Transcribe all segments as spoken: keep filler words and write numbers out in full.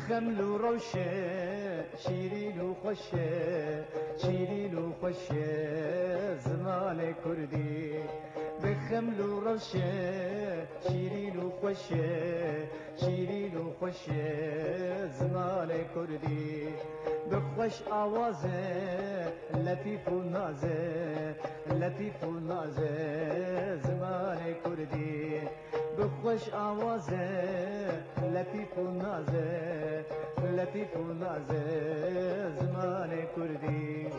Xeml û rewşe, şîrîn û xweşe, şîrîn û xweşe zimanê kurdî. Bi xeml û rewşe, şîrîn û xweşe, şîrîn û xweşe zimanê kurdî. Bi xweş awaze, letîf û naze, letîf û naze zimanê kurdî. Bi xweş awaze, letîf û naze, letîf û naze zimanê kurdî.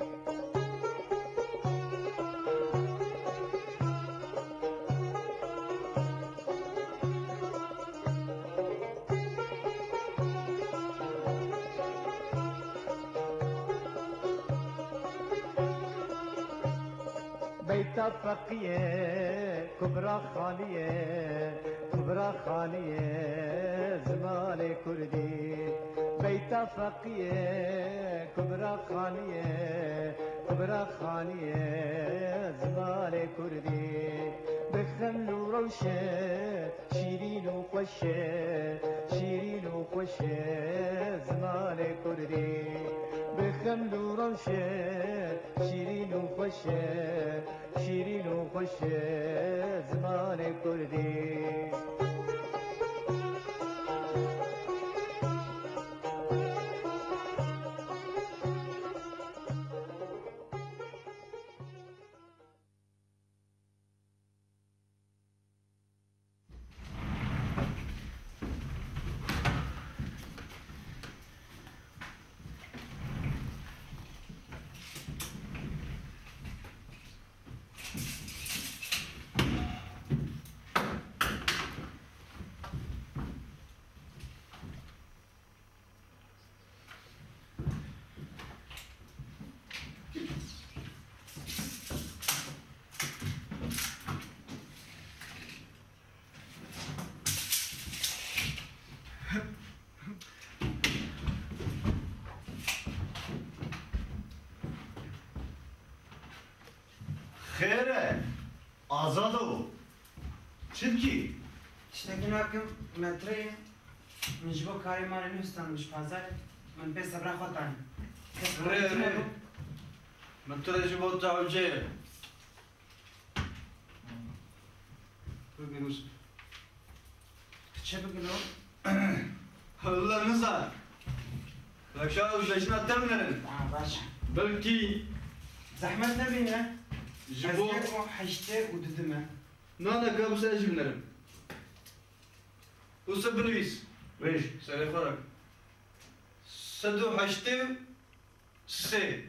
Beyta Feqîye, Kubra Xanîye, Kubra Xanîye zimanê kurdî. Beyta Feqîye, Kubra Xanîye, Kubra Xanîye zimanê kurdî. Bi xeml û rewşe, şîrîn û xweş e, şîrîn û xweş e zimanê kurdî. Bi xeml û rewş e, şîrîn û xweş e, şîrîn û xweş e zimanê kurdî. Xêr e, Azado. Çi dikî? Tiştekî nakim, metreyê. Min ji bo karê malê nû standim ji pazarê. Min pê sebra xwe tanî. Kes Rê, rê. Min tu re ji bo tewcê. Bigir Yusuf. Tu çi bigir o? Walla nizan. Reşa û jejna te binerin. Ha, baş. Belkî. Zehmet nebîne. Ji bo. Ez yek û heştê û du dime. Na, na, ka bise ez jî binerim. Yusuf binivîs. Wêj. Serê xwe re. Sed û heştê û Sê.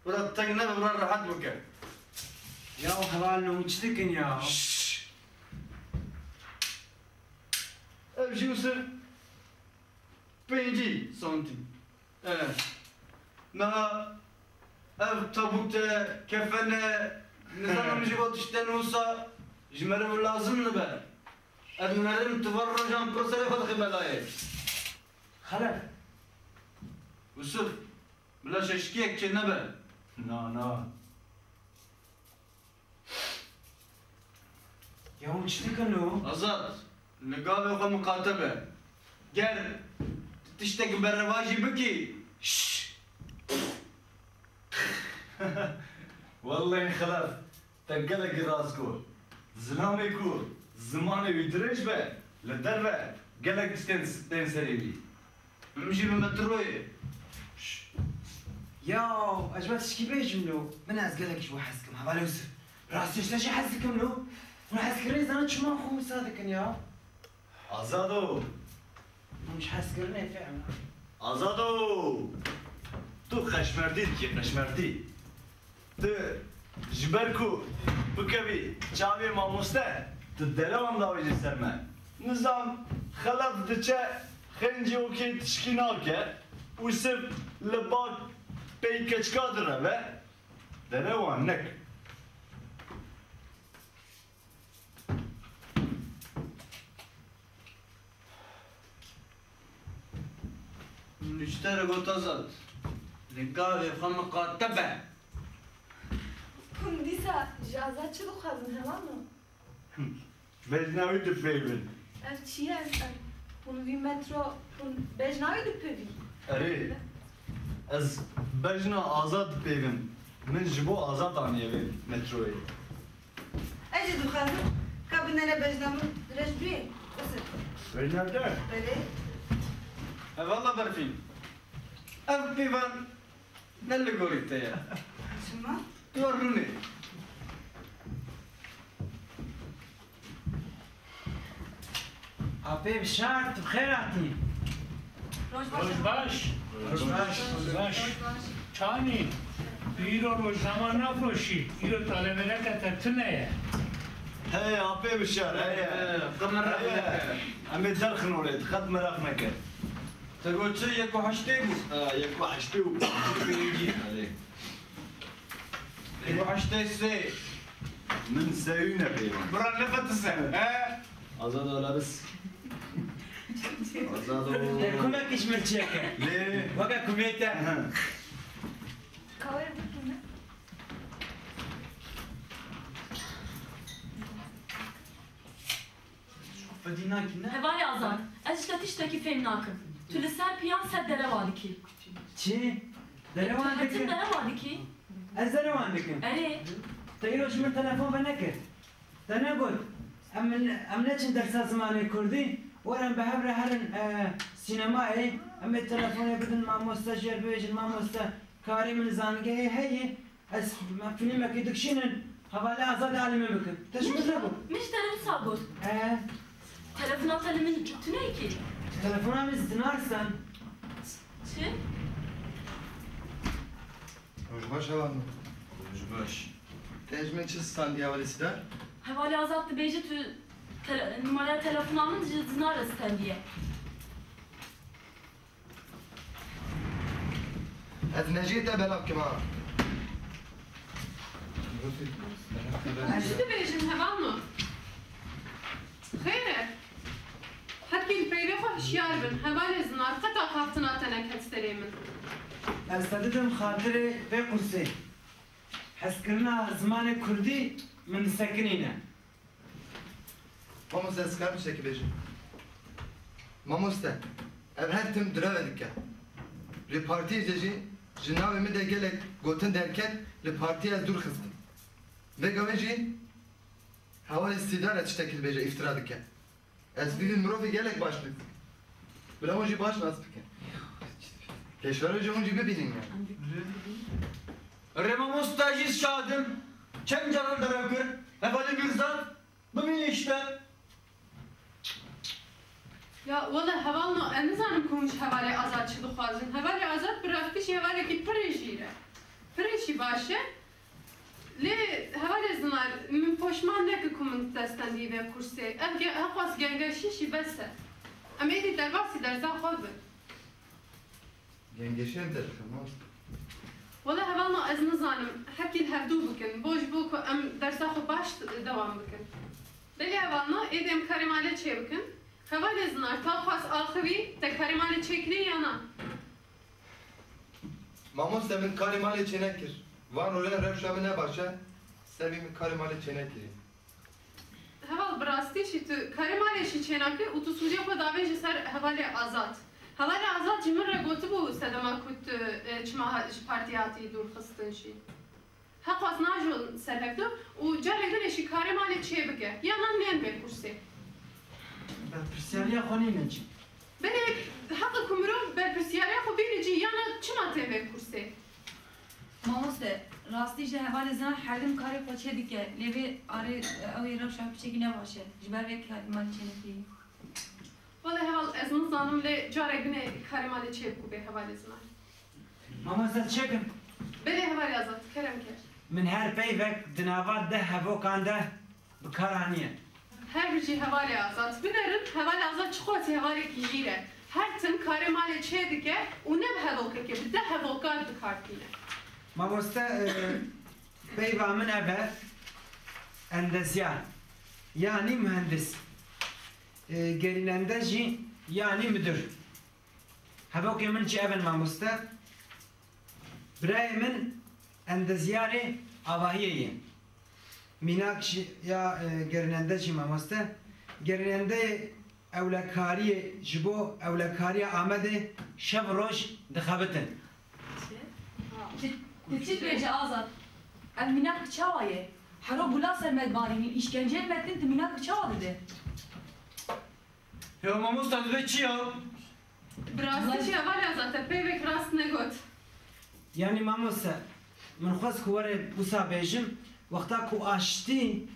Bira teng nebe, bira rehet bike. Ya hevalno, hûn çi dikin ya? Şşş. Ev jî wisa pêncî santîm. E. Niha ev tabût e, kefen e, nizanim ji bo tiştên wisa ji meriv lazim nibe. Ez nerim, tu van rojan pir serê xwe dixî belayê. Xelef. Yusuf. Bila şeşkiyek çê nebe. Na, na. Ya hûn çi dikin o? Azad, li gavê xwe miqate be. Ger tu tiştek berevajî bikî. Şşş. Wellehî Xelef, te gelekî rast got. Zilamê ku zimanê wî dirêj be, li derve gelek tiştên s-, tên serê wî. Min jî bi metroyê. Şş. Ya, ez ji we tişkî bêjim lo. Min ez gelek ji we hez dikim. Hevalê Yusuf. Rastî ji te jî hez dikim lo. Hûn hezkirinê zanin çima xwe wisa dikin ya? Azado. Hûn ji hezkirinê fêm nakin. Azado. Tu xeşmertî dikî, xeşmertî. Tu ji ber ku bikevî çavê mamoste, tu derewan davêjî ser me. Nizam Xelef diçe xencî okê tişkî nake, Yusuf li bak pey keçika direve, derewan nek. Min ji te re got Azad, li gavê xwe miqate be. Hûn dîsa ji Azad çi dixwazin, hevalno? Bejna wî dipeyvin. Ev çi ye? Ev Hûn vî metro, hûn bejna wî dipêvî? Erê, ez bejna Azad dipêvim. Min ji bo Azad aniye vê metroyê. Ez jî dixwazim ka binêre bejna min dirêj bê. Qusir. Bejna te? Belê. Hevala Berfîn. Ev pêvan ne li gorî te ye. Çima? Tu rûnê. Apê Bişar, tu bi xêr hatî. Roj baş. Roj baş. Roj baş. Roj baş. Çanî, tu îro rojnama nafiroşî, îro talebereke te tune ye. Hey, apê Bişar, hey. Hey, qimir Hey, em ê derxin orê, qet meraq neke. Te got çi, yek û heştê bû? Ha, yek û heştê û pêncî. Erê. Yek û heştê sê. Min sewî ne peyvan. Bira ne fetise, he? Azad Alabis. Azad o. Te kumek iş min çêke. Lê. Weke kumê te. He. Kawê bikine. Fedî nakî ne? Hevalê Azad, ez ji te tiştekî fêm nakim. Tu li ser piyan ser derewa dikî. Çi? Derewan dikim? Derewa dikî. Ez derewan dikim? Erê. Te îro ji min telefon venekir? Te negot, em, em neçin dersa zimanê kurdî, werin bi hev re herin, e, sînemayê, em ê telefonê bidin mamoste, jêr bibêjin mamoste, karê min zangehê heye, ez, me fîlmekê dikişînin, hevalê Azad alî min bikin. Te ji min negot. Min ji te re wisa got. He. Telefona te li min tune kî? Telefona min zinar sen. Çi? Roj baş hevalno. Roj baş. Te ji min çi standiye hevalê Sîdar? Hevalê Azad dibêje tu tele-, numara telefona min ji zinar re stendiye. Ez mejiyê te belav kim ha. Ez çi dibêjim hevalno? Xêr e. Herkî li peyvê xwe hişyar bin. Hevalê Zinar qet axaftina te neket serê min. Ez te didim xatirê vê qursê. Hezkirina zimanê kurdî min disekinîne. Mamoste, ez karim tiştekî bêjim? Mamoste, ev her tim direve dike. Li partiyê de jî ji navê min de gelek gotin derket, li partiyê ez dûr xistim. Vê gavê jî hevalê Sîdar e tiştekî dibêje, îftira dike. Ez vî mirovî gelek baş dibînim. Bila hûn jî baş nas bikin. Pêşverê jî hûn jî bibînin ya. Rê mamosta jî şadim. Çend caran derew kir. Hevalê Mîrzad. Bibîne işte. Ya wele hevalno, ez nizanim ku hûn ji hevalê Azad çi dixwazin. Hevalê Azad bi rastî jî hevalekî pirê jîr e. Pirê jî baş e. Lê hevalê Zinar, min poşman neke ku min te stendî vê kursê. Ev ge-, heqwas gengeşî jî bes e. Em êdî derbasî dersa xwe bin. Gengeşî ev derxe, mamoste. Wele hevalno, ez nizanim, herkî li hevdû bikin. Bo ji bo ku em dersa xwe baş dewam bikin. Belê hevalno, êdî em karê malê çê bikin. Hevalê Zinar, ta xwest axivî, te karê malê çêkirî ya na? Mamoste, min karê malê çênekir. Van rojan rewşa min ne baş e, ser vî min karê malê çênekirî. Heval, bi rastî jî tu karê malê jî çênakî û tu sûcê xwe davêjî ser hevalê Azad. Hevalê Azad ji min re gotibû sedema ku tu, e, çima ha-, ji partiyê hatî dûr xistin jî. Heqwas najon ser hevdu û carek din ê jî karê malê çê bike. Ya na nên vê kursê. Berpirsyariya xwe nîne cî. Belê, heqe ku mirov berpirsyariya xwe bîne cî, ya na çima tê vê kursê? Mamoste, rastî ji hevalê Zinar her tim karê xwe çê dike, lê vê arê ew ê rewşa piçekî ne baş e. Ji ber vê karê malê çê nekirî. Wele heval, ez nizanim, lê carek din ê karê malê çê bikû bê hevalê Zinar. Mamoste, çêkim? Belê hevalê Azad, kerem ker. Min her peyvek di nava deh hevokan de bi kar aniye. Her bijî hevalê Azad. Binerin, hevalê Azad çi qasî hevalekî jîr e. Her tim karê malê çê dike û ne bi hevokekê, bi deh hevokan bi kar tîne. Mamoste, e, peyva min ev e, endezyar, yanî muhendis. E, gerînende jî, yanî midir. Hevokê min jî ev in mamoste. Birayê min endezyarê avahiyê ye. Mînak jî ya, e, gerînende jî mamoste. Gerînendeyê ewlekariyê, ji bo ewlekariya Amedê şev roj dixebitin. Tu, tu çi dibêje Azad? Ev mînak bi çawa ye? Hero bula ser me dibarînî, îşkence li me dikin, tu mînak bi çawa dide? Ya mamosta, divê çi ya? Bi rastî jî hevalê Azad, te peyvek rast negot. Yanî mamoste, min xwest ku were wisa bêjim, wexta ku aştî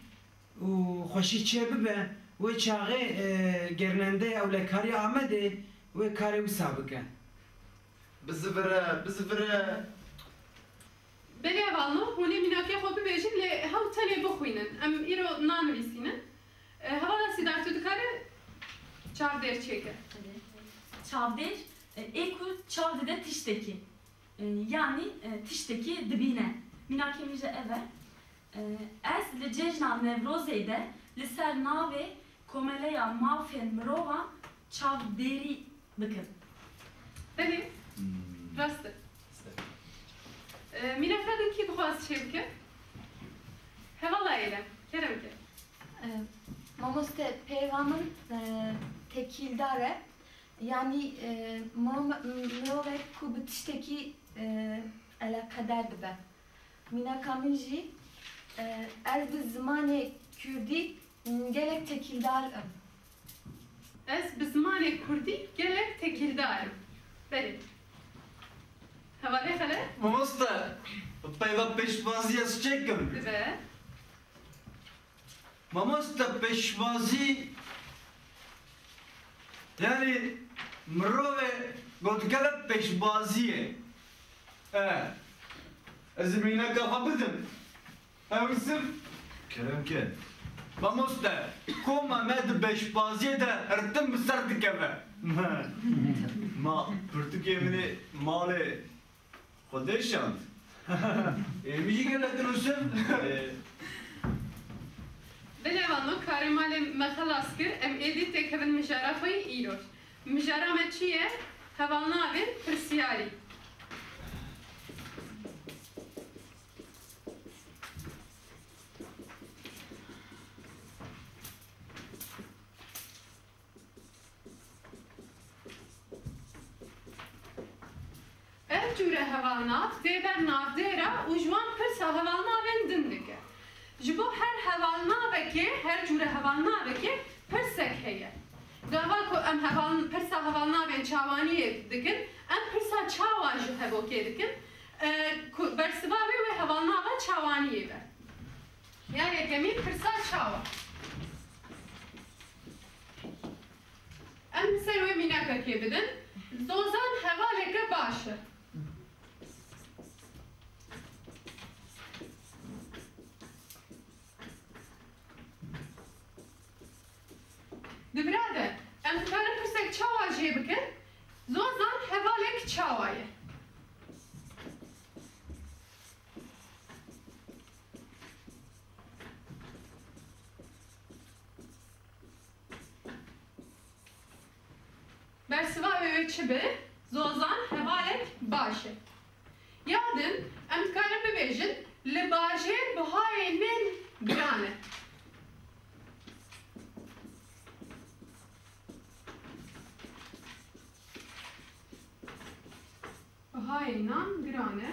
û xweşî çêbibe, wê çaxê, e, gernendeyê ewlekariya Amedê wê karê wisa bike. Bizivire, bizivire. Belê hevalno, hûn ê mînakê xwe bibêjin, lê hew tenê bixwînin. Em îro nanivîsînin. E, hevala Sîdar, tu dikare çavdêr çêke. Çavdêr, e, ê ku çav dide tiştekî. E, yanî, e, tiştekî dibîne. Mînakê min jî ev e. E, ez li cejna Newrozê de li ser navê Komeleya Mafên Mirovan çavdêrî bikim. Belê, rast e. E, mînaka din kî dixwaz çêbike? Hevala Êlem, kerem ke. E, Mamoste, peyva min, e, tekîldar e. Yanî, e, miro-, mirovek ku bi tiştekî, e, eleqedar dibe. Mînaka min jî, e, ez bi zimanê kurdî, m, gelek tekîldar im. Ez bi zimanê kurdî gelek tekîldar im. Belê. Hevalê Xelef? Mamoste, peyva pêşbazî ez çêkim. Dibe. Mamoste, pêşbazî, yanî mirovê gotkeve pêşbazî ye. E, ez ê mînaka xwe bidim. Ew siv. Kerem ke. Mamoste, koma me di pêşbaziyê de hirtin bi ser dikeve. Ma pirtûkê min ê malê Xwedê şand. Ê, min jî gelek nûsim. Ê, Belê hevalno, karê malê me xelas kir, em êdî têkevin mijara xwe yê îro. Mijara me çi ye? Hevalnavên pirsiyarî. Ev cûre hevalnav tê ber navdêra û ji wan pirsa hevalnavên din dike. Ji bo her hevalnavekê, her cûre hevalnavekê pirsek heye. Gava ku em heval-, pirsa hevalnavên çawaniyê dikin, em pirsa çawa ji hevokê dikin, e, ku bersiva wê wê hevalnava çawaniyê be. Ya yekemîn pirsa çawa. Em li ser wê mînakekê bidin. Zozan hevaleke baş e. Di vira de em dikarin pirsek çawa jê bikin? Zozan hevalek çawa ye? Bersiva wê wê çi be? Zozan hevalek baş e. Ya din, em dikarin bibêjin, li bajêr bihayê nên giran e. Bihayê nan giran e.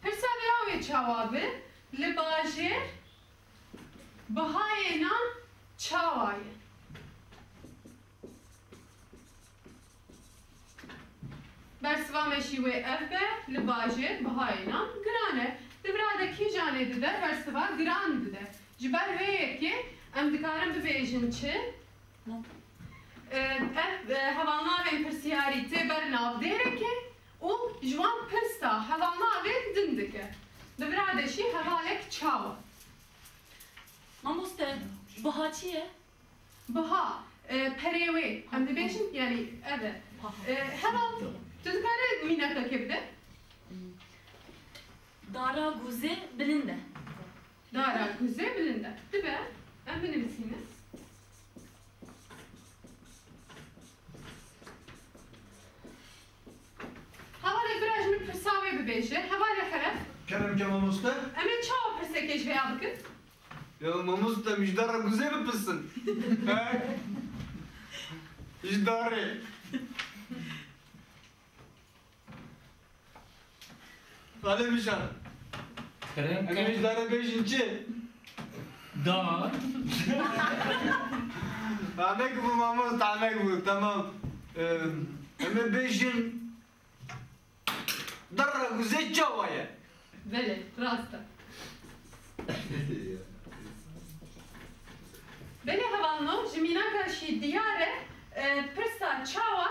Pirsa vê ya wê çawa bi? Li bajêr bihayê nan çawa ye? Bersiva me jî wê ev be, li bajêr bihayê nan giran e. Di vira de kîjanê dide, bersiva giran dide. Ji ber vê yekê em dikarin bibêjin çi? Ev, e, hevalnavên pirsiyarî tê ber navdêrekê û ji wan pirsa hevalnavên din dike. Di vira de jî hevalek çawa? Mamoste, biha çi ye? Biha, e, perê wê, em dibêjin, yanî ev e. E, heval, tu dikare mînakekê bide? Dara guzê bilind e. Dara guzê bilind e. Dibe, em binivîsînin. Hevalê bira ji min pirsa wê bibêje. Hevalê Xelef. Kerem ke mamoste. Em ê çawa pirsekê ji vêya bikin? Ya mamoste, em ji dara guzê bipirsin. He? Ji darê. Xalê Bîşar. Kerem, em ê ji darê bêjin çi? Dar. Tamek bû mamoste, tamek bû, tamam. Em, em ê bêjin. Dara guzê çawa ye? Belê, rast e. Belê hevalno, ji mînaka şî diyar e, e, pirsa çawa,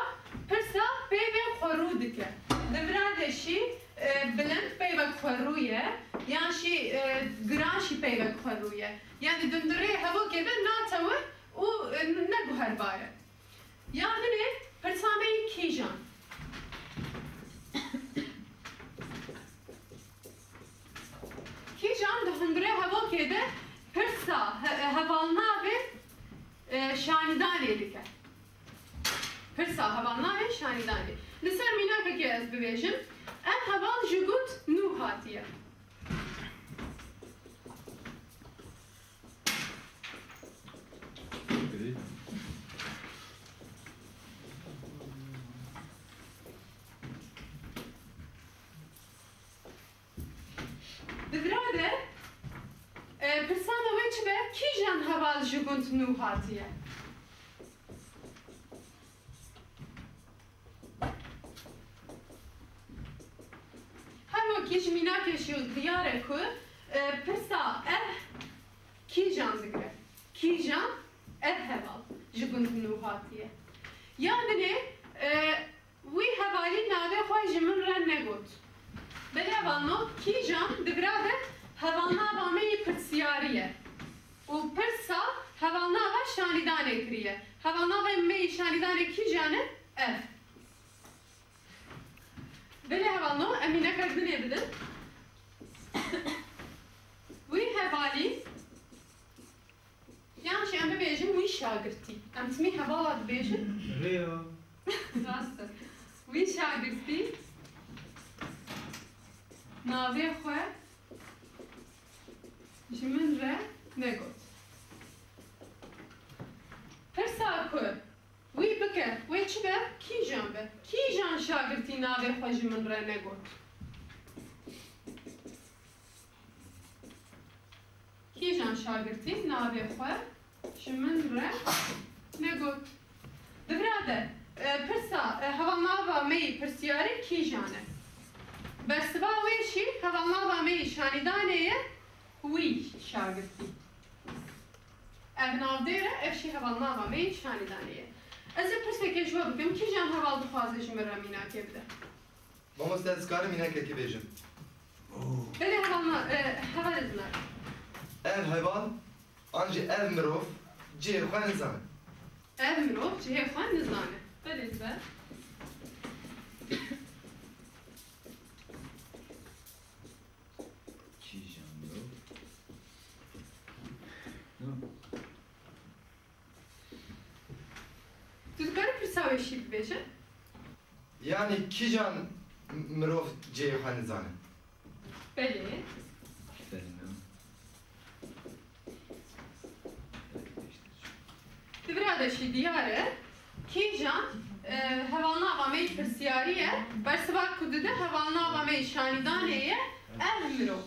pirsa peyvên xwe rû dike. Di vira de şî, e, bilind peyvek xwe rû ye, yan şî, e, giran şî peyvek xwe rû ye. Yanî dundirê hevokê de natewe û, e, ne guherbar e. Ya dinê pirsa me yê kîjan. Kîjan di hundirê hevokê de pirsa he-, hevalnavê, e, şanîdanê dike. Pirsa hevalnavê şanîdanê. Li ser mînakekê ez bibêjim, ev heval ji gund nû hatiye. Di vira de, e, pirsana wê çi be? Kîjan heval ji gund nû hatiye? Her wekî ji mînakê jî diyar e ku, e, pirsa ev kîjan digre? Kîjan ev heval ji gund nû hatiye? Ya dinê, e, wî hevalî navê xwe ji min re negot. Belê hevalno, kîjan di vira de hevalnava me yê pirsiyarî ye. Û pirsa hevalnava şanîdanê kiriye. Hevalnava me yê şanîdanê kîjan e? Ev. Belê hevalno, em mînekek dinê bidin. Wî hevalî, yan jî em bibêjin wî şagirtî. Em timî hevala dibêjin. Rê ya. Rast e. Wî şagirtî navê xwe ji min re negot. Pirsa ku wî bike, wê çi be? Kîjan be? Kîjan şagirtî navê xwe ji min re negot? Kîjan şagirtî navê xwe ji min re negot? Di vira de, e, pirsa, e, hevalnava me yê pirsiyarî kîjan e? Bersiva wê jî hevalnava me yê şanîdanê ye, wî şagirtî. Ev navdêr e, ev jî hevalnava me yê şanîdanê ye. Ez ê pirsekê ji we bikim, kîjan heval dixwaze ji min re mînakê bide? Mamoste, ez karim mînekekî bêjim? Belê hevalna, e, hevalê zinar. Ev heval, an jî ev mirov cihê xwe nizane. Ev mirov cihê xwe nizane. Belê zibe. Kîjan mirov? Tu dikarî pirsa wê jî bibêje? Yanî kîjan mirov cihê xwe nizane? Belê. Aferin ya. Di vira de jî diyar e, kîjan, e, hevalnava me yê pirsiyarî ye, bersiva ku dide hevalnava me yê şanîdanê ye, ev mirov.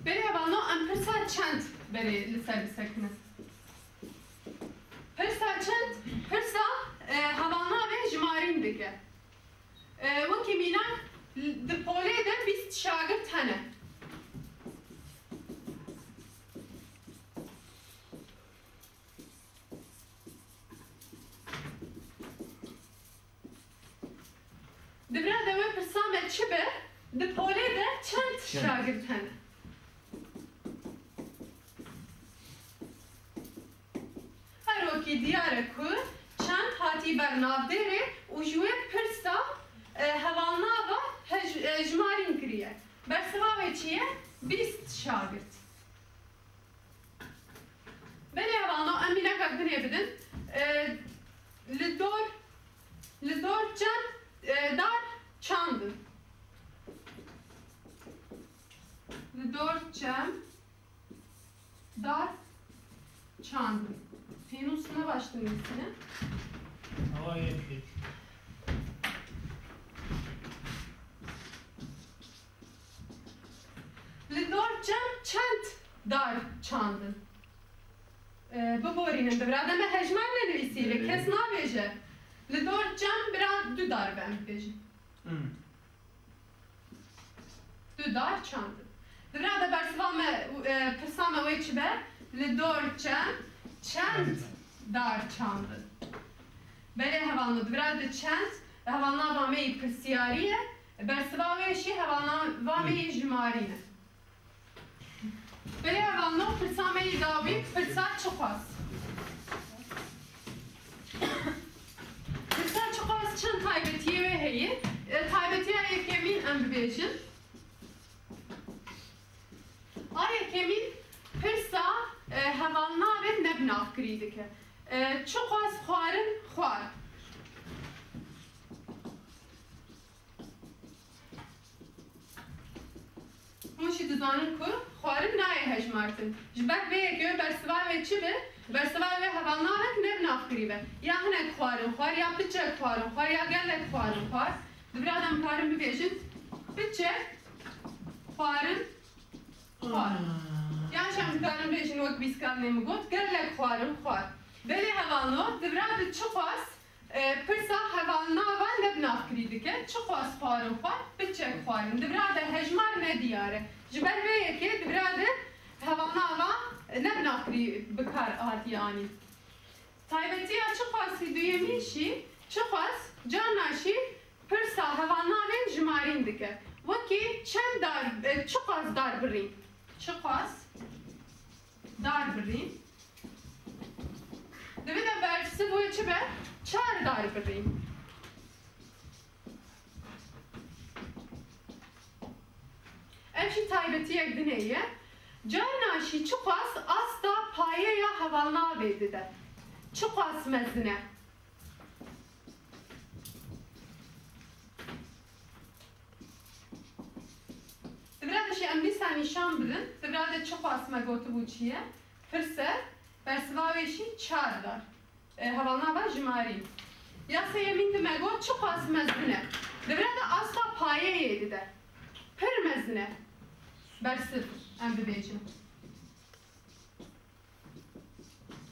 Belê hevalno, em pirsa çend berê li ser bisekinin. Pirsa çend? Pirsa, e, hevalnavê jimarîn dike. E, wekî mînak, di polê de bîst şagirt hene. Di vira de wê pirsa me çi be? Di polê de çend şagirt hene? Her wekî diyar e ku çend hatî ber navdêrê û ji wê pirsa, e, hevalnava hej-, e, jimarîn kiriye. Bersiva wê çi ye? Bîst şagirt. Belê hevalno, em mînakek dinê bidin. E, li dor, li dor Çend, e, dar çandin. Li dor çend dar çandin. Pênûs ne baş dinivîsîne. Awa yek yek. Li dor çend çend dar çandin. E, biborînin, bi vira de me hejmar nenivîsî, lê kes nabêje. Li dor çend bira du dar be, em bibêjin. Hmm. Du dar çandin. Di vira de bersiva me, e, pirsa me wê çi be? Li dor çend, çend dar çandin. Belê hevalno, di vira de çend, hevalnava me yî pirsiyarî ye, bersiva wê jî hevalnava me yî jimarî ne. Belê hevalno, pirsa me yî dawî, pirsa çiqas? Pirsa çiqas çend taybetiyê wê heye? E, taybetiya yekemîn em bibêjin. A yekemîn pirsa, e, hevalnavên nebinavkirî dike. E, çiqas xwarin xwar? Hûn jî dizanin ku xwarin nayê hejmartin. Ji ber vê yekê wê bersiva wê çi be? Bersiva wê hevalnavek nebinavkirî be. Ya hinek xwarin xwar, ya piçek xwarin xwar, ya gelek xwarin xwar. Di vira de em karin bibêjin piçek xwarin xwar. Yan jî em dikarin bêjin wek bîskalnê min got, gelek xwarin xwar. Belê hevalno, di vira de çiqas E, pirsa hevalnava nebinavkirî dike, çiqas xwarin xwar, piçek xwarin. Di vira de hejmar ne diyar e. Ji ber vê yekê di vira de hevalnava nebinavkirî bi kar hatiye anîn. Taybetiya çiqasî duyemîn jî, çiqas carna jî pirsa hevalnavên jimarîn dike. Wekî çend dar, e, çiqas dar birîn? Çiqas dar birîn? Divê de bersiv wê çi be? Çar dar birîn. Ev jî taybetiyek dinê ye. Carna jî çiqas asta payeya hevalnavê dide. Çiqas mezin e. Di vira de jî em dîsa nîşan bidin. Di vira de çiqas me gotibû çi ye? Pirse, bersiva wê jî çar dar. E, hevalnava jimarî. Ya sêyemîn de me got çiqas mezin e. Di vira de asta payeyê dide. Pir mezin e. Bersiv em bibêjin.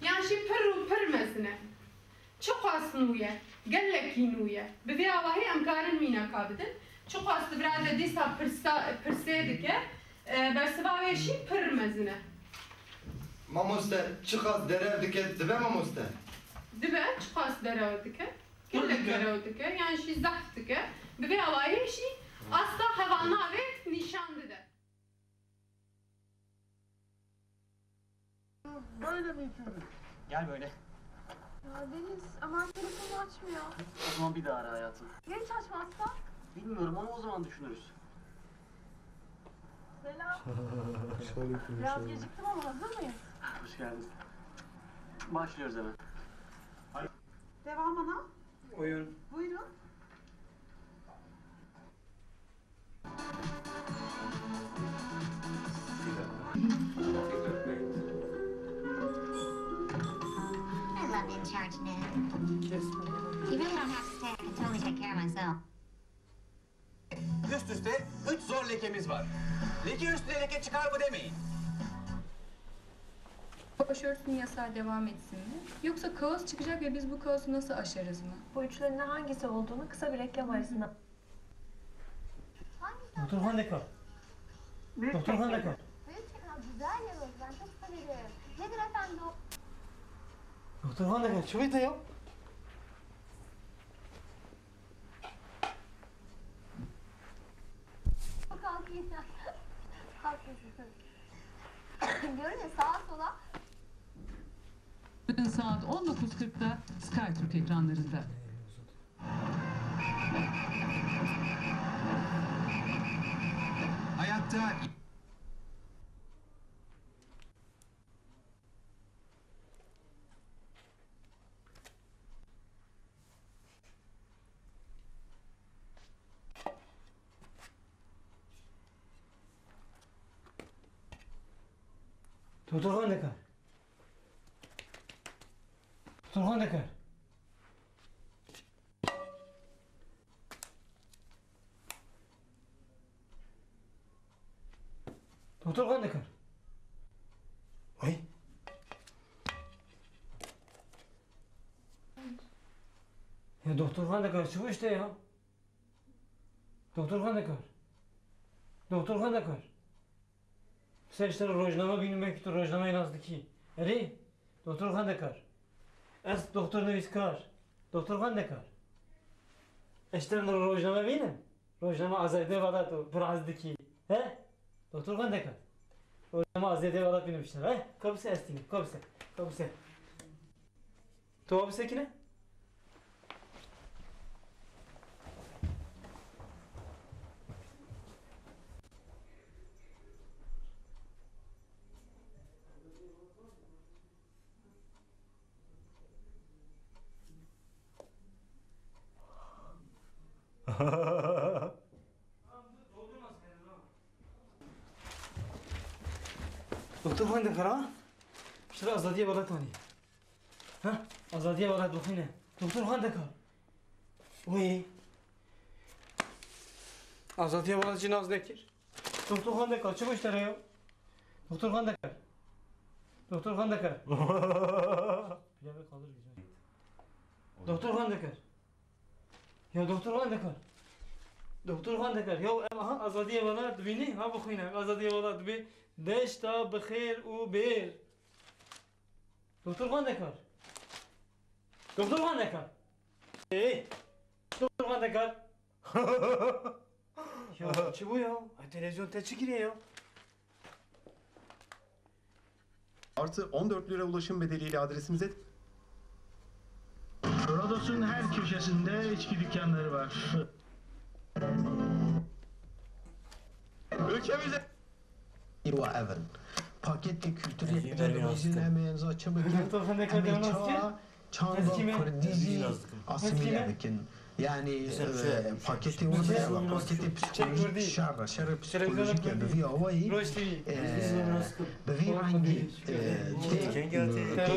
Yan jî pir û pir mezin e. Çiqas nû ye? Gelekî nû ye. Bi vê awahî em karin mînaka bidin. Çiqas di vira de dîsa pirsa, pirsê dike, e, bersiva wê jî pir mezin e. Mamoste, çiqas derew dike, dibe mamoste? Dibe, çiqas derew dike? Gelek dike. Derew dike, yan jî zehf dike. Bi vê awahî jî asta hevalnavê nîşan dide. Böyle mi içiyoruz? Gel böyle. Ya Deniz, Ömer telefonunu açmıyor. O zaman bir daha ara hayatım. Ya hiç açmazsa? Bilmiyorum, onu o zaman düşünürüz. Selam. Biraz geciktim ama hazır mıyız? Hoş geldin. Başlıyoruz hemen. Devam ana. Oyun. Buyurun. I love being charged, Ned. You really don't have to stay. I can totally take care of myself. Üst üste üç zor lekemiz var. Leke üstüne leke çıkar mı demeyin. Başörtüsünün yasağı devam etsin mi? Yoksa kaos çıkacak ve biz bu kaosu nasıl aşarız mı? Bu üçlünün hangisi olduğunu kısa bir reklam arasında Doktor Van de Kamp. Doktor Van de Kamp. Büyük tekrar güzel yemek. Ben çok severim. Nedir efendim o? Doktor Van de Kamp, çubuğu da yok. Kalkayım. Kalkayım. Diyorum ya, sağa sola. Saat on dokuz kırkta Sky Türk ekranlarında. Hayatta Doktor Xwendekar. Doktor Xwendekar. Doktor Xwendekar. Ay. Ya Doktor Xwendekar, çi bû işte ya? Doktor Xwendekar. Doktor Xwendekar. Sen işte rojname bînin, belkî tu rojnameyi nas dikî. Erê, Doktor Xwendekar. Ez Doktor Nivîskar. Doktor Xwendekar. Ez işte rojname bînim. Rojname Azadiya Welat tu pir hez dikî. He? Doktor Xwendekar. Rojname Azadiya Welat bînim işte. He? Kabise estînim. Kabise. Kabise. Tu wa bisekine? Doktor Xwendekar ha? Piştre Azadiya Welat anî. Ha? Azadiya Welat bixwîne. Doktor Xwendekar. Wê. Azadiya Welat jî nas nekir. Doktor Xwendekar, çi goştere ya? Doktor Xwendekar. Doktor Xwendekar. Doktor Xwendekar. Ya Doktor Xwendekar. Doktor Xwendekar. Ya ev, aha, Azadiya Welat dibînî, ha bixwîne. Azadiya Welat dibê deşta bi xêr û bêr. Doktor Xwendekar. Doktor Xwendekar. Ê, Doktor Xwendekar. Ya çi bû ya? Ay, televîzyon te çi kiriye ya? Artı on dört lira ulaşım bedeliyle adresimize Rodos'un her köşesinde içki dükkanları var. Ülkemize Îro ev in. Paketê kulturê televîzyonê em ê niza çi bikin? Em ê çawa çanda kurdî jî asîmîle bikin? Yanî, e, paketê wê de, paketê psikolojîk şer e, şerê psikolojîk e. Bi vî awayî, e, bi vî rengî, e, tê, tê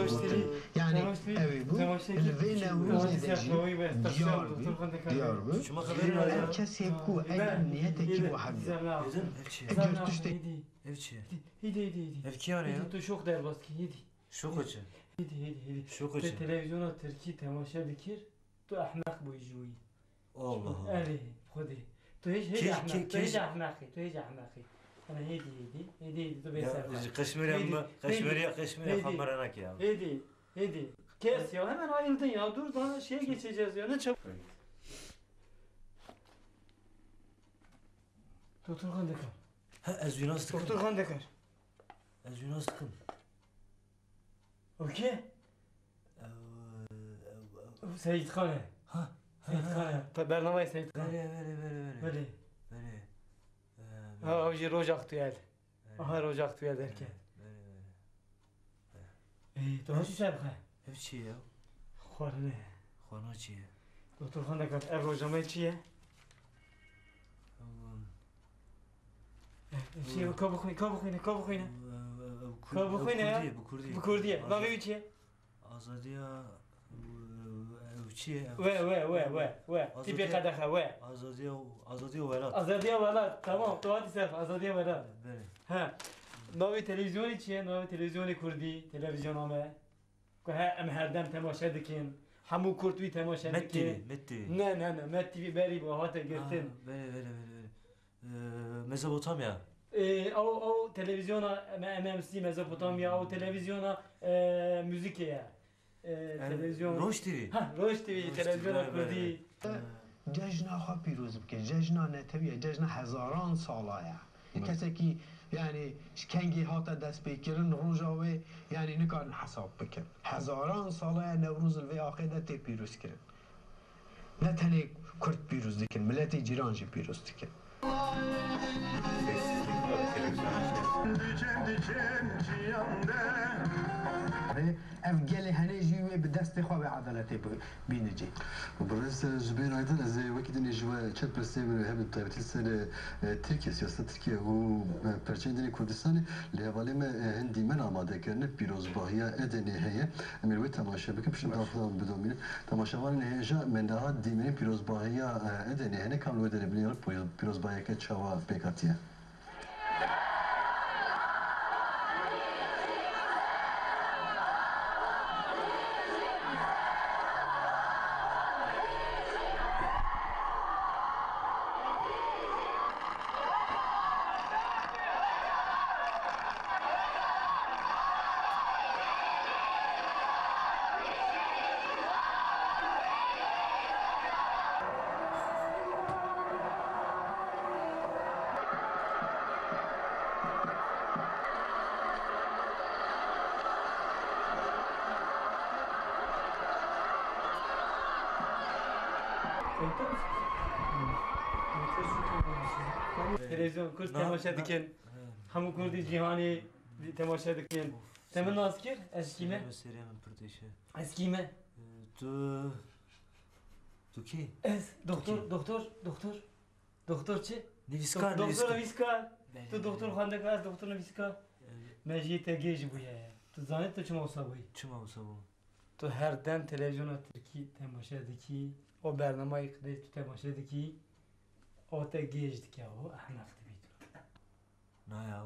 gotin. Yanî, ew ê bû, li vê Newrozê de jî diyar bû, diyar bû. Her kesê ku eger niyetekî wiha bû, eger tiştê Ev çi ye? Hêdî, hêdî, hêdî. Ev kî ya? Hêdî, tu şoq derbas kî, hêdî. Şoqo çi? Hêdî, hêdî, hêdî. Şoqo çi? Te televîzyona tirkî temaşe dikir, tu ehmeq bûyî ji wî. Allah Allah. Erê, Xwedê. Tu hêj, hêj ehmeq, tu hêj ehmeqî, tu hêj ehmeqî. Ana hêdî, hêdî, hêdî, hêdî, tu bê ser xwe. Qeşmerî me, qeşmerî, qeşmerî xwe me re nake ya. Hêdî, hêdî. Kes ya, hemen ayıldın ya. Dur, daha şeye geçeceğiz ya. Ne çabuk. Doktor Xwendekar. Ha, ez wî nas dikim. Doktor Xwendekar. Ez wî nas dikim. O kî? Ew, ew, ew. Ew Seyîd Xan e. Ha, ha, Seyîd Xan e. Te bernameyê Seyîd Xan. Belê, belê, belê, belê. Belê. Belê. Ee, ha, ew jî roja xwe tu yel. Belê. Aha, roja xwe tu yel derket. Belê, belê. Ê, tu hatî ser bixe. Ev çi ye? Xwarine. Xwarina çi ye? Doktor Xwendekar, ev rojnameyê çi ye? Ev, ev çi ye? Ka bixwîne, ka bixwîne, ka bixwîne. Ev, ev, ev Ka bixwîne ya. Bi kurdî ye, bi kurdî ye. Bi kurdî ye. Navê wî çi ye? Azadiya, ev, ev çi ye? Ev We, we, we, we, we. Tîpê Azadiya, qedexe, we. Azadiya, Azadiya Welat. Azadiya Welat, tamam. Tu hatî ser, Azadiya Welat. Belê. He. Navê televîzyonê çi ye? Navê televîzyonê kurdî, televîzyona me. Ku he, em herdem temaşe dikin. Hemû kurd wî temaşe dikin. Met T V, Met T V. Ne, ne, ne, Met T V berî bû, hate girtin. Ah, belê, belê, belê, belê. Ee, Mezopotamya. Ee, ew, ew televîzyona me-, M M C Mezopotamya, ew televîzyona, ee, muzîkê ye. Ee, Em, televîzyon. Roj T V. Ha, Roj T V, Roj T V, televîzyona belê, belê, kurdî. Belê. Cejna xwe pîroz bike, cejna netewî ye, cejna hezaran sala ye. Kesekî, yanî, ji kengê hate destpêkirin, roja wê, yanî, nikarin hesab bikin. Hezaran sala ye Newroz li vê axê de tê pîrozkirin. Ne tenê Kurd pîroz dikin, miletê cîran jî pîroz dikin. Ev gelê henê jî wê bi destê xwe edaletê bi-, bîne cî. Birêz Zubeyir Aydın, ez ê wekî dinê ji we çend pirsê min hebe bi taybetî ser, e, Tirkiye, siyaseta Tirkiye û, e, perçeyên din ê Kurdistanê. Li hevalê me, e, hin dîmen amade kirine, pîrozbahiya Edenê heye. Em ê li wê temaşe bikin, piştî Baş. daxudan bidomînin. Temaşevanên hêja me niha dîmenên pîrozbahiya, e, Edenê hene, kam li wê derê binêre pîroz-, pîrozbahiyeke çawa pêk hatiye? Televîzyon Kurd Na- temaşe na- dikin. Hemû Kurdî cîhanê temaşe dikin. Te min nas kir? Ez kî me? Serê min pir têşe. Ez kî me? Tu, tu kî? Ez doktor, doktor, doktor. Doktor çi? Nivîskar, Doktor nivîskar. nivîskar. Belê, Tu belê. doktor xwendekar, ez doktor nivîskar. Evet. Me jî te gêj bûye. Tu zanî tu çima wisa bûyî? Çima wisa bû? Tu her dem televîzyona Tirkî temaşe dikî, o bernamayê qidê tu temaşe dikî, o te gêj dike, o ehmeq dibî tu. Na ya.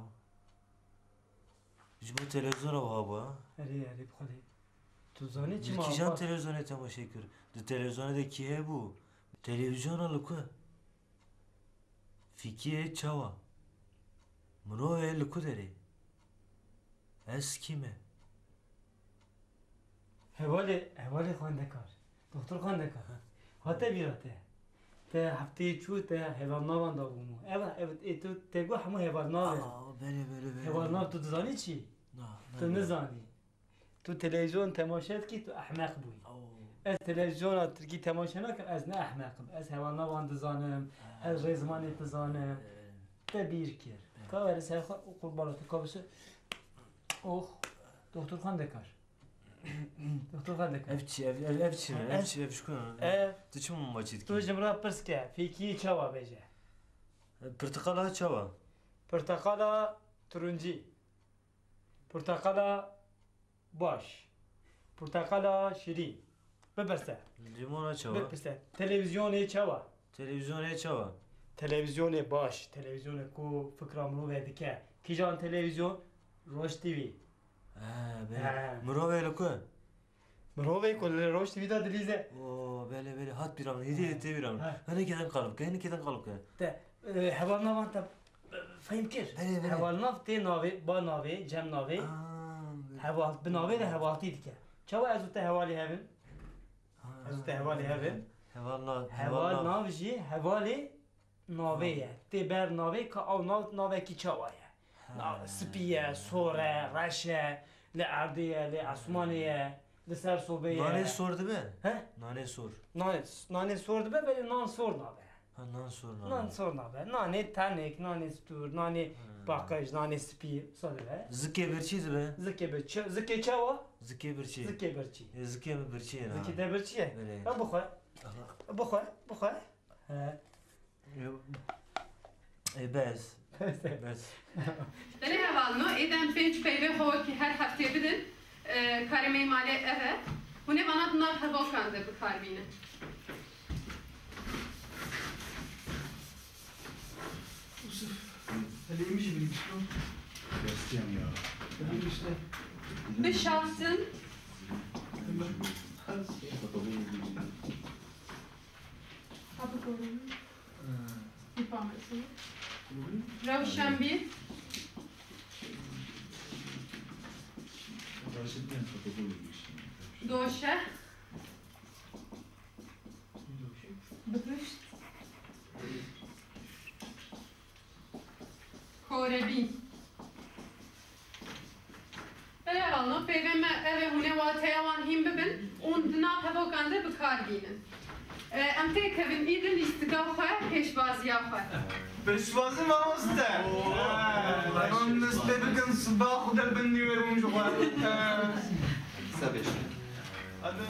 Ji bo televîzyona wiha bû, ha? Erê, erê, bi Xwedê. Tu zanî çima Li kîjan wiha? televîzyonê temaşe kir? Di televîzyonê de kî hebû? Televîzyona li ku? Fîkiyê çawa? Mirovê li ku derê? Ez kî me? Hevalê, hevalê xwendekar. Doktor xwendekar. Ha. Hate bîra te. Te hefteyê çû te hevalnavan da bûmo. Ev, ev, ê tu te got hemû hevalnav e. Aa, belê, belê, belê. Hevalnav tu dizanî çi? Na, Tu na, nizanî. Tu televîzyon temaşe dikî, tu ehmeq bûyî. Oo. Ez televîzyona Tirkî temaşe nakim, ez ne ehmeq im. Ez hevalnavan dizanim, Ha. ez rêzimanê dizanim. Evet. Te bîr kir. Evet. Ka were ser xwe û qurbana tu ka bise. Oh, doktor xwendekar. Doktor xwendekar. Ev çi, ev, ev, ev çi, ev çi, ev çi ku? Ev Tu çi min maçî dikî? Tu ji min re pirs ke, fêkiyê çawa bêje? Pirtiqala çawa? Pirtiqala turuncî. Pirtiqala baş. Pirtiqala şirîn. Bipirse. Limona çawa? Bipirse. Televîzyonê çawa? Televîzyonê çawa? Televîzyonê baş. Televîzyonê ku fikra mirovê dike. Kîjan televîzyon? Roj T V. He, belê. He. Mirovê li ku? Mirovê ku li Roj T V de dilîze. Oo, belê, belê. Hat bîra min. Hêdî tê bîra min. Ha. Hinekê din qal bike, hinekê din qal bike. Te, e, hevalnavan te, e, fehm kir. Belê, belê. Hevalnav tê navê, ba navê, cem navê. Aa, belê. Heval, bi navê de hevaltî dike. Çawa ez û te hevalê hev in? Ha, Ez û te hevalê hev in. Heval nav, heval nav. Heval nav jî hevalê navê ye. Navê. Tê ber navê ka ew nav navekî çawa ye. Ha. Na-, spî ye, sor e, reş e, li erdê ye, li esmanê ye, li ser sobê ye. Nanê sor dibe? He? Nanê sor. Nanê, nanê sor dibe, belê nan sor nabe. Ha, nan sor nabe. Nan sor nabe. Nanê tenik, nanê stûr, nanê Ha. paqij, nanê spî, wisa dibe. Zikê birçî dibe? Zikê birçî. Zikê çawa? Zikê birçî. Zikê birçî. E, zikê min birçî ye na. Zikê te birçî ye? Belê. Ha, bixwe. Aha. Bixwe, bixwe. He. Ê, bes. Bes. Belê hevalno, êden pênc peyvê xwe wekî her heftê bidin. E, karê me yê malê ev e. Hûn ê vana di nav hevokan de bi kar bînin. Yusuf, helê min jî binivîştin. Destiyem ya. Binivîşte. Bişaftin. Tamam. Rewşenbîr. Doşe. Bihuşt. Korebîn. Belê hevalno, peyvên me ev ê hûn ê wateya wan hîn bibin û di nav hevokan de bi kar bînin. E, em têkevin îdin lîstika xwe pêşbaziya xwe. Pêşbazî mamoste. Em nisbê bikin siba xwe de bin nî wê bûn ji xwe. Sebê. Hadi.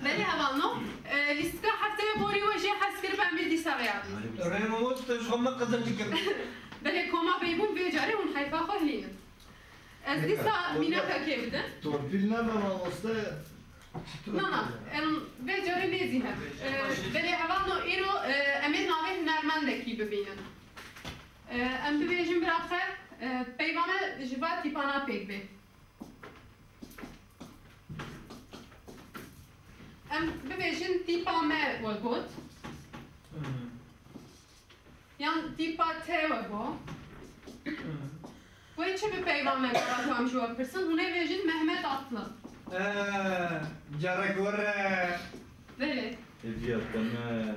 Belê hevalno, e, lîstika hefteyê borî we jê hez kiribe, em ê dîsa vêya bînin. Rê mamoste, ji xwe me qezetikir. Belê koma Beybûn vê carê hûn heyfa xwe hilînin. Ez dîsa mînaka kê bidim. Torpîl nebe mamoste. Na, na, em vê carê nêzî hem. E, belê hevalno îro, e, em ê navê hunermendekî bibînin. E, em bibêjin biraxe, e, peyva me ji va tîpana pêk bê. Em bibêjin tîpa me we got. Yan tîpa te we got. Wê çi bi peyva me gava ku em ji we pirsin? Hûn ê bêjin Mehmet Atlı. Ee, carek were. Belê. Hediya te me.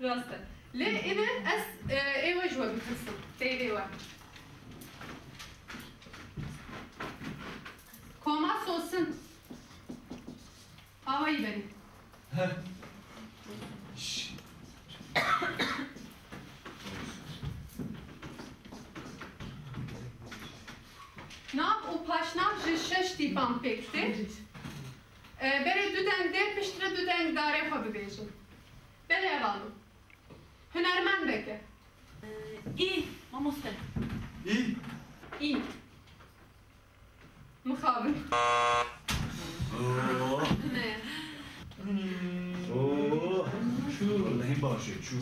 Rast e. Lê îne ez, e, ê we ji we bipirsim. Teyvê we. Koma Sosin. Awayî benî. Heh. Şş. Nav û paşnav ji şeş tîpan pêk tê. E, berê du deng dê piştre du deng darê xwe bibêjin. Belê hevalno. Hunermendek e. Î, mamoste. Î? Î. Mixabin. Oh. Ne. Oh. Çû. Wellahî baş e, çû.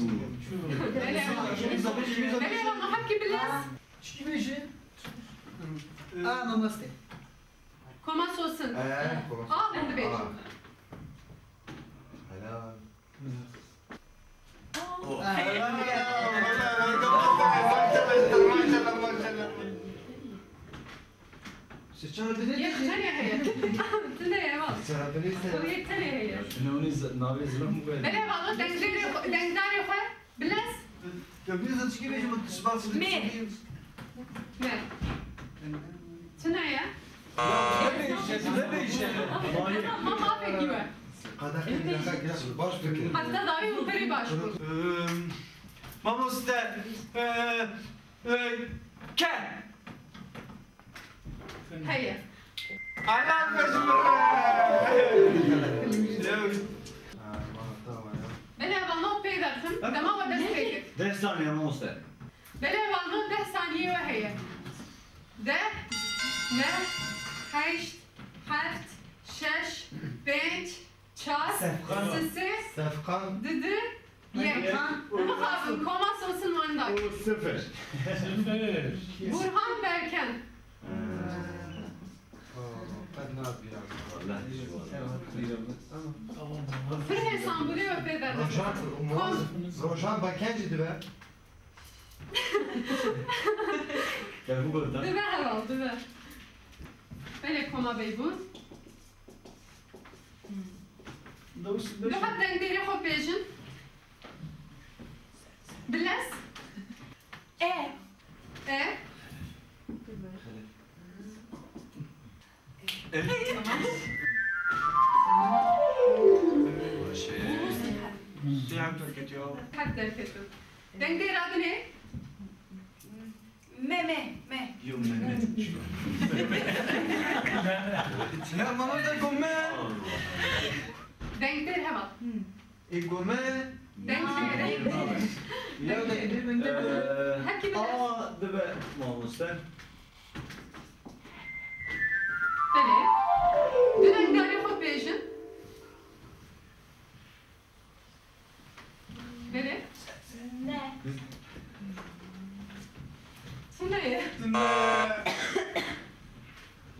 Belê. Belê, ama hepkî bilez. Çi bêjî? A, mamoste. Koma Sosin. Ee, koma. A, ben de bêjim. A. Helal. Oh. Helal. Maşallah, maşallah, maşallah. Yek tenê heye. Tune ye, bak. Yek tenê heye. Tune onu z-, navê zilam bu kadar. Belê valla, dengdarê xwe, dengdarê xwe. Bilez. Ya bir de çıkıyor, ben şimdi spas. Me. Me. Tune ye. Ya ne değişecek, ne değişecek? Ma, ma pêkî we. Qada qîmeta baş fikir. Heta dawî û berê baş bû. Ehm, mamoste, e, e, ke. Heye. Helal be ji min re. Belê hevalno pê derxim, dema we dest pê kir. Deh saniye mamoste. Belê hevalno deh saniyê we heye. Deh, neh, heşt, heft, şeş, pênc, çar, Sefkan. Sisê, Sefkan. Didu, yek. Sefkan. Mixabin, koma Sosin wenda. O sıfır. Sıfır. Burhan Berken. Qed nabî ya. Vallahi, vallahi. Firhê Sambulî we pê derdikin. Rojan, Rojan Bakencî dibe. Ya bu kadar. Dibe herhal, dibe. Belê koma Beybûn. Dewis beş. Duha dengdêrê xwe bêjin. Bilez. E. E. E. Siyah derketiyor. Kalp derketiyor. Dengdêra dinê. Me, me, me. Yo, me, me. Ya, mama da go me. Dengdêr heval. Ê go me. Dengdêr, dengdêr. Ya, dengdêr, dengdêr. Ee, hepkî bilir. A dibe mamoste. Belê. Du dengdarê xwe bêjin. Belê? Ne. Tune ye. Tune.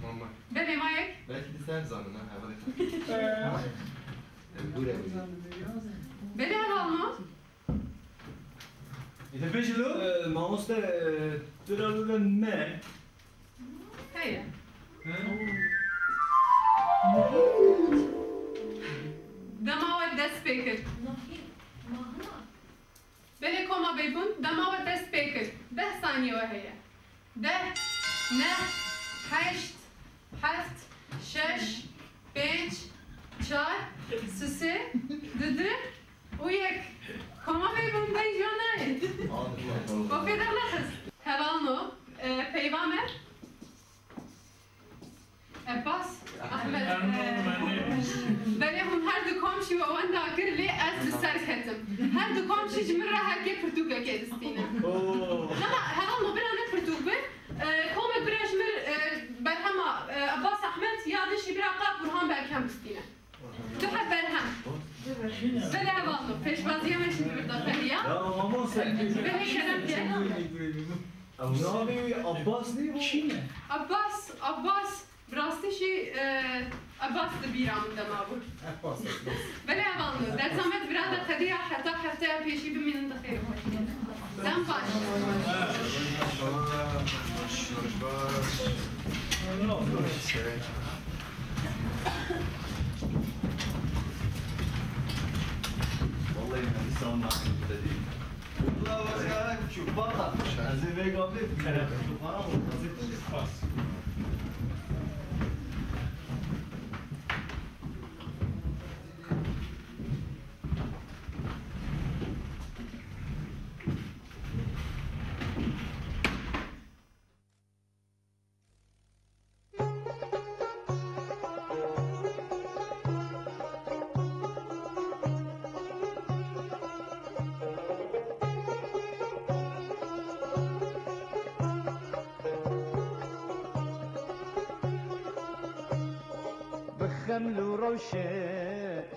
Mama. Belê, ma yek. Belkî di ser zanin, ha, hevalê. Em gure bû. Belê, hevalno. Ê, te bêjî lo? Ee, mamoste, ee, tu ra lo de me. Heye. He? Dema we dest pê kir. Belê koma Beybûn, dema we dest pê kir. Deh saniye we heye. Deh, neh, heşt, heft, şeş, pênc, çar, sisê, didu, û yek. Koma Beybûn, deng ji we nayê. Xwe fê dernexist. Hevalno, e, peyva me. Ebbas, Ahmet, Erman, e, Mehmet. Şî we wenda kir, lê ez li ser ketim. Her du kom jî ji min re herkê pirtûkekê distîne. Dema heval min bira ne pirtûk be, e, komek bira ji min, e, berhema, e, Abbas Ahmet ya din jî bira Kak Burhan Berkem bistîne. Du heb berhem. Belê heval min, pêşwaziya me jî li vir de xeliya. Ya mamoste. Belê kerem ke. Navê wî Abbas nî bû? Kî ne? Abbas, Abbas. Bi rastî jî, e, Abbas di bîra min de mabû. Abbas, Abbas. Belê heval min, dersa me di vira de qediya, heta hefteya pêşî bimînin di xêr û xweşiyê de. Dem baş. Vallahi me dîsa nakin te dî. Wala wazî çû bata. Ez ê vê gavê çû para û wazî çû. Bi xeml û rewşe,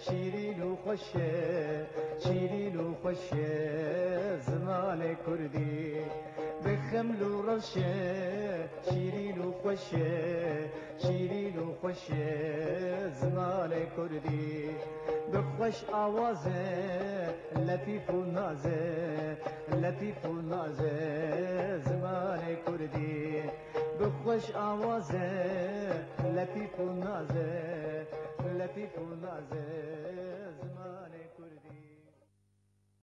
şîrîn û xweş e, şîrîn û xweş e zimanê kurdî. Bi xeml û rewşe, şîrîn û xweş e, şîrîn û xweş e zimanê kurdî. Bi xweş awaze, letîf û naze, letîf û naze zimanê kurdî. Bi xweş awaze, letîf û naze.